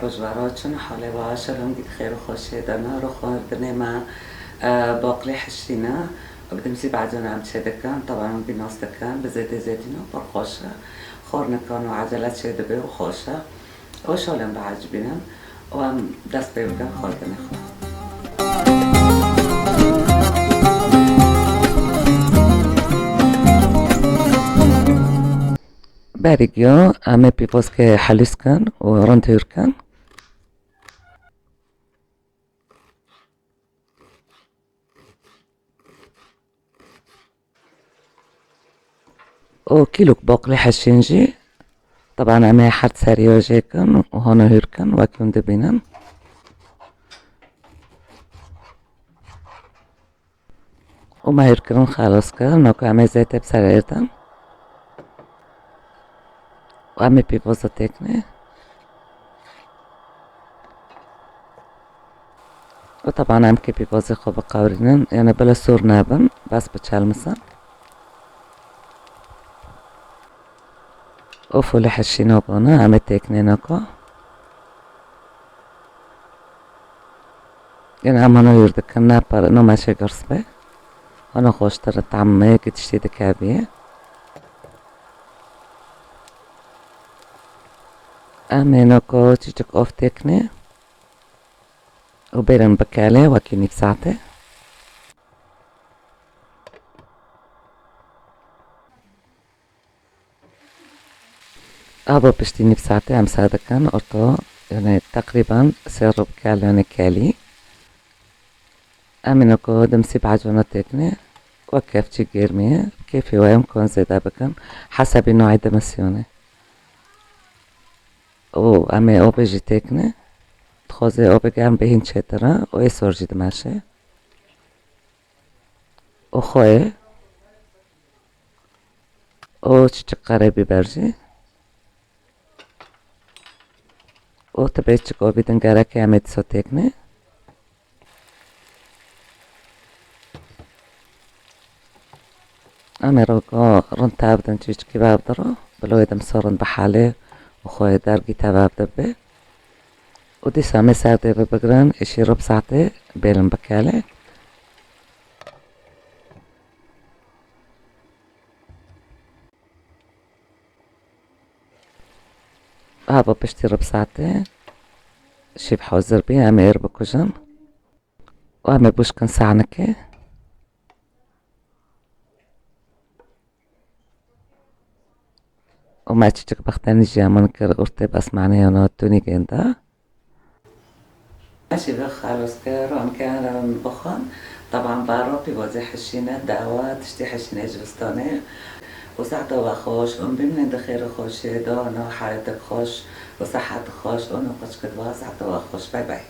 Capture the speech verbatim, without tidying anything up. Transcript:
Ji we re çi ne halê we? Şelom, dî xêr û xweşiyê de ne. Ro xwendinê me, e, baqlê hişî ne. Bi dimsî bacana em çê dikin. Taban em bî nas dikin. Bi zêdê zêdî ne, pir xweş e. Xornikan û ecele çê dibe û xweş e. Û şalên biecibînin. Û em dest pê bikin xwendinê xwe. Berî giya em ê pîvozkê helîs kin û rind hûr kin. û kîlok baqlê hişîn jî, teban em ê her seriya jê kin û hana hûr kin, wek hûn dibînin. Û me hûrkirin xelas kir, naka em ê zêtê bi ser êrdin. Û em ê pîvoza têknê. Û teban em kê pîvozê xwe biqewirînin, yani bila sor nebin, bes biçelmisin. Û folê hişîna bana, em ê têknê naka. Yine em hana hûr dikin, ne pir, no meşe girs be. Hana xweştir tamê ki tiştî dikevî. Em ê noko çiçik of têknê û bêrin bikelê wekî nîv saetê. Ava piştî nîv saetê em ser dikin, orto, yani teqrîben sê rû bi kel, yani kelî. Em ê noko dimsî bacona têknê, wek kevçî germî ye, kêfê we em kon zêde bikin, hesebî noyê dimisyonê. Û em ê obê jî têknê, dixwaze obê germ bê hîn çêtir e, û ê sor jî dimeşe. Û xweyê. Û çiçik qerê bîber jî. Û tibê çik obî din gerekê em ê dîsa têknê. Em ê rogo rind tev din çiçikî vev diro. Bilo ê dimso rind bihelê û xweyê dergî te vev dibe. Û dîsa em ê ser dê bibigirin, îşî rû bi saetê bêlin bikelê. Ava piştî rû bi saetê şîv hazir bî, em ê êr bikujin. Û em ê bûşkin sahnikê. Û me çiçik bextenî jî heman kir, ortê besmanê yana tunî gênda. Eşî ve xelos kir, em kerin bixwin. Teban baro pîvazê hişîne, dawa, tiştî hişîne zivistanê. Û saeta we xweş, û bimînin di xêr û xweşiyê de, no heyetek xweş, û sehet xweş, û no qeçkit we, saeta we xweş. Bay bay.